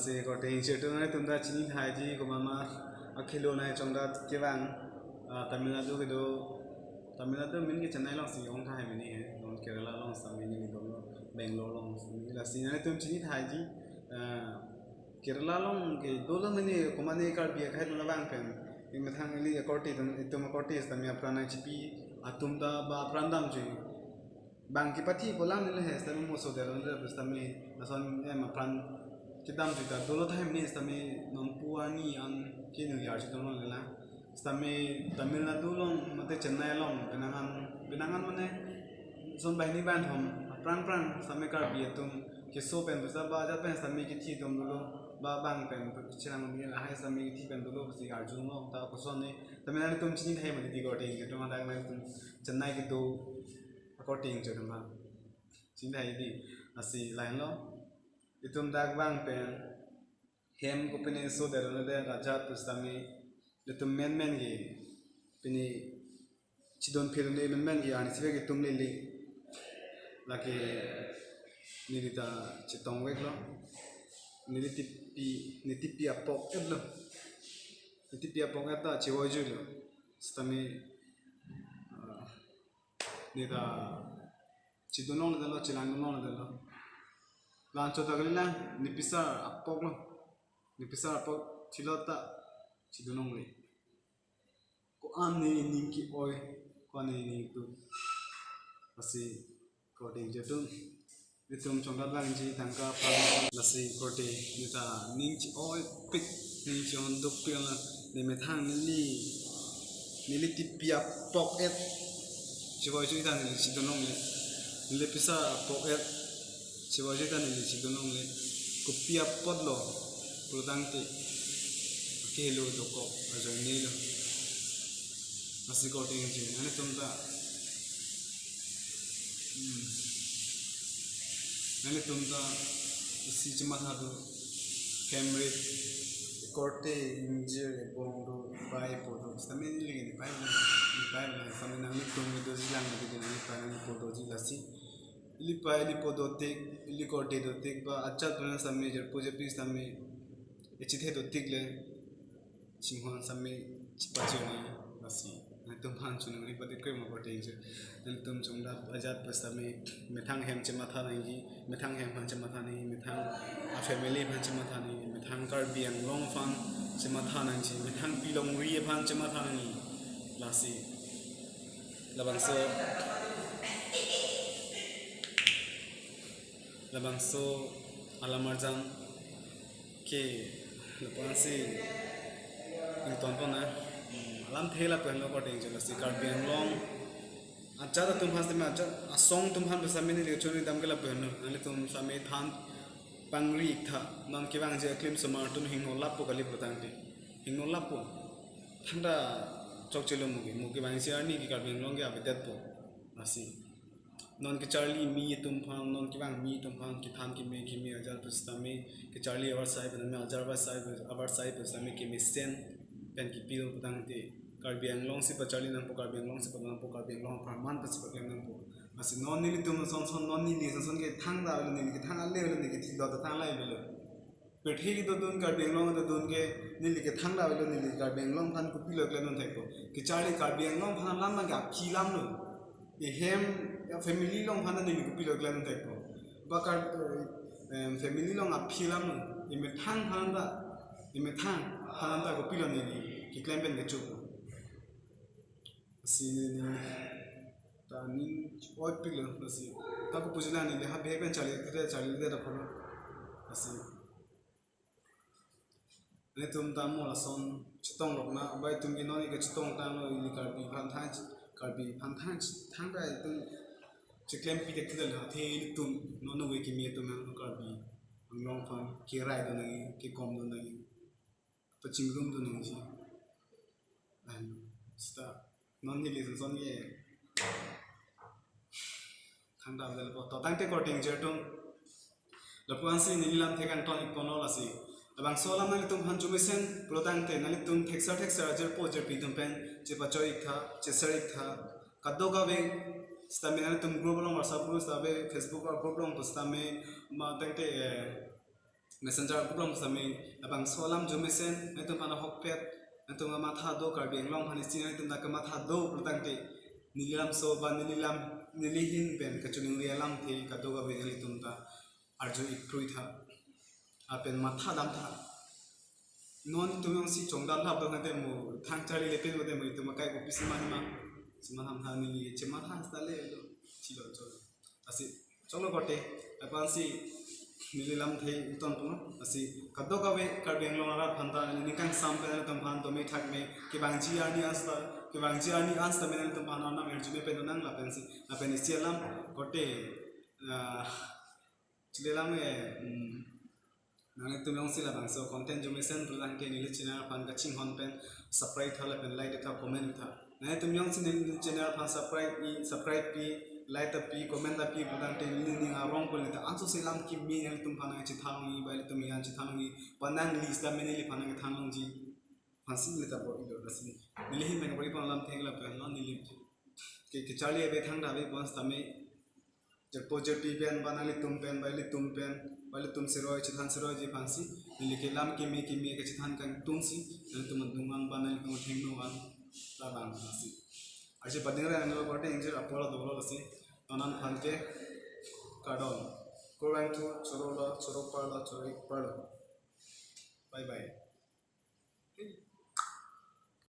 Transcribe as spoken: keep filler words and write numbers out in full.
Si korte ingchir atum, nanglitum ta chinithaiji, komat ma akhelo nangchongdat kevang, ah, Tamil Nadu kedo, Tamil Nadu min ke Chennai alongsi ong tahai mini he, non Kerala along sami ni dolo, Bangalore along sami, lasi nanglitum chinithaiji, ah, Kerala along ke dolo mini, komat ni Karbi akhai dolo abang pen, methang ili akorte atum, itum akorte sitame apran nangchipi atum ta ba apran damji. Bang kepathi polang neli he, sitame mo sodet-ondet pusitame lason em apran kedamji ta dolo tahai mini, sitame nonpu arni an ke neli arju tong long lela. Sitame Tamil Nadu along mate Chennai along penang an, penang an mane son banghini banghom apran apran sitame Karbi atum keso pen pusa ba ajat pen sitame kethi atum dolo, ba bang pen cherang mini lahai sitame kethi pen dolo pusi arju long ta koson ni, sitame nanglitum chinithai mati di korte ingchir atum, hadak nanglitum Chennai kedo akorte ingchir atum aphan chinithai di, lasi lahenlo. Itum dak abang pen hem kopine sodet-ondet ajat pusitame itum menmen ke pine chidon phirne menmen ke arnisi vek itum lili. Lake neli ta chetong veklo. Neli tipi, ne tipi apok-etlo. Ne tipi apok-et ta chevoijuilo. Sitame, ah, ne ta chidun longledetlo, chelang dun longledetlo. La-anchot ta kalilang, ne pisar apoklo. Ne pisar apok thilot ta chidun longle. Ko-an ne ning ke-oi, ko-an ne ning tu. Lasi korte ingchir atum, itum chongdat vangji tangka aphan, lasi korte ne ta ning che-oipik, ning che-ondukpik la, ne methang neli, neli tipi apok-et chevoijuji ta neli chidun longle. Neli pisar apok-et chevoijuji ta neli chidun longle. Kopi apotlo pulotangte, akhelo dokok ajoinelo. Lasi korte ingchir, nanglitum ta, hmm, nanglitum ta isi chematha do, hem rit, korte ingchir ebong do, pai po do, sitame neli ke ne pai, ne pai, sitame nanglitum kedoji lang, neli ke ne pai, nangpo doji, lasi ili pai, ili po dotik, ili korte dotik, ba ajat pen sitame jirpo jirpi sitame echethe dotik le, chinghon sitame chipachini, lasi nanglitum aphan choningri pati krema korte ingchir. Nanglitum chongdat ajat pusitame methang hem chematha nangji, methang hem aphan chematha nangji, methang a-family aphan chematha nangji, methang Karbi Anglong aphan chematha nangji, methang pilongri aphan chematha nangji. Lasi labangso, labangso alam arjan ke lapuan si ingtonpon na, hmm, alamthe lapuan lo korte ingchir, lasi Karbi Anglong ajat atum aphan sitame, ajat asong atum aphan pusitame neli choningri dam ke lapuan lo, nanglitum sitame than pangri-iktha, non kevangji aklim osomar atum hingno lapu kali pulotangte, hingno lapu. Thangta chokchelo mo ke, mo kevangji arni ke Karbi Anglong ke avedetpo. Lasi non kecharli mi atum aphan, non kevang mi atum aphan kethan keme keme ajat pusitame, kecharli avarsai pen, ajar avarsai, avarsai pusitame kemesen pen kepilo pulotangte, Karbi Anglong si pacharli nangpo, Karbi Anglong si paklem nangpo, Karbi Anglong apharman pensi paklem nangpo. Lasi non nelitum son son, non neli son son ke thangta avelo, neli kethang ale avelo, neli kethilo ta thang la avelo. Pirthe kedodun, Karbi Anglong kedodun ke neli kethang ta avelo, neli Karbi Anglong aphan kopilo klemdun thekpo. Kecharli Karbi Anglong aphan alam abang ke aphi alam lo. Ehem, ya family along aphan neli kopilo klemdun thekpo. Ba Kar-, em, family along aphi alam lo. Emethang aphan ta, emethang aphan ta kopilo neli keklem pen kechopo. Lasi neli ta ning oipiklo, lasi ta kopuji lang, neli ha bihek pen charli te, charli te ta pholo. Lasi nanglitum ta mo lason chetong rok na, ba itum ke non ke chetong tanglo, ili Karbi aphan thang, Karbi aphan thang, thangta itum cheklem pi tek thidal, athe ilitum non nove kimi atum Karbi Anglong aphan kerai dun nangji, kekom dun nangji, pachingrum dun nangji. Lahen seta non neli son son ke thangta avelo. To tangte korte ingchir atum, lapuan si neli lamthe kangton-ikponlo, lasi labangso alam nanglitum aphan chomesen pulotangte, nanglitum thekser thekser ajirpo ajirpi atum pen chepachoi-iktha, che-share-iktha. Kadokave sitame nanglitum group along, WhatsApp group sitame, Facebook group along pusitame, ma tangte, eh, messenger group along sitame labangso alam arjumesen, nanglitum aphan ahokpet, nanglitum kamatha do, Karbi Anglong aphan isi nanglitum ta kamatha do pulotangte, neli lamso ba neli lam, neli ahin pen kachiningri alamthe kadokave nanglitum ta arju-ik kroi tha. Lapen matha damtha. Non itum jongsi chongdam thap do kante mo thang charli le pen bote mo itum akai kopisi ma hima. Sima ham ha neli chematha seta le lo. Chilo cholo. Lasi cholo korte. Lapensi neli lamthe uton puno. Lasi kadokave Karbi Anglong arat aphan ta neli ning kangsam pen nanglitum aphan tome thakme kevangji arni an seta, kevangji arni an seta me nanglitum aphan arnam arjume pen nang lapensi, lapen isi alam korte. Ah, chile lam e, mm, nanglitum jongsi labangso content arjumesen pulotangte neli channel aphan kachinghon pen subscribe tha lapen like tha, comment tha. Nanglitum jongsi neli channel aphan subscribe pi, subscribe pi, like ta pi, comment ta pi pulotangte neli ning arong pon ta ansose lam kimi nanglitum aphan nangchethan longji, ba ilitum an chethan longji, ba nangli sitame neliphan nangthan longji aphansi neli ta bor-ilo. Lasi neli ahin pen kabor-i pon alamthe lapen non neli ke, kecharli ave thangta ave pon sitame jirpo jirpi pen ba nanglitum pen ba ilitum pen ba ilitum seroi chethan seroiji aphansi neli ke lam kimi kimi kachethan kangtungsi nanglitum adung an ba nanglitum athengno an labang aphansi. Arje pading ra nanglo korte ingjir apor dolo. Lasi non aphan ke kardom. Kurvangthu, chorolo, choro parlo, choro-ik parlo. Bye bye.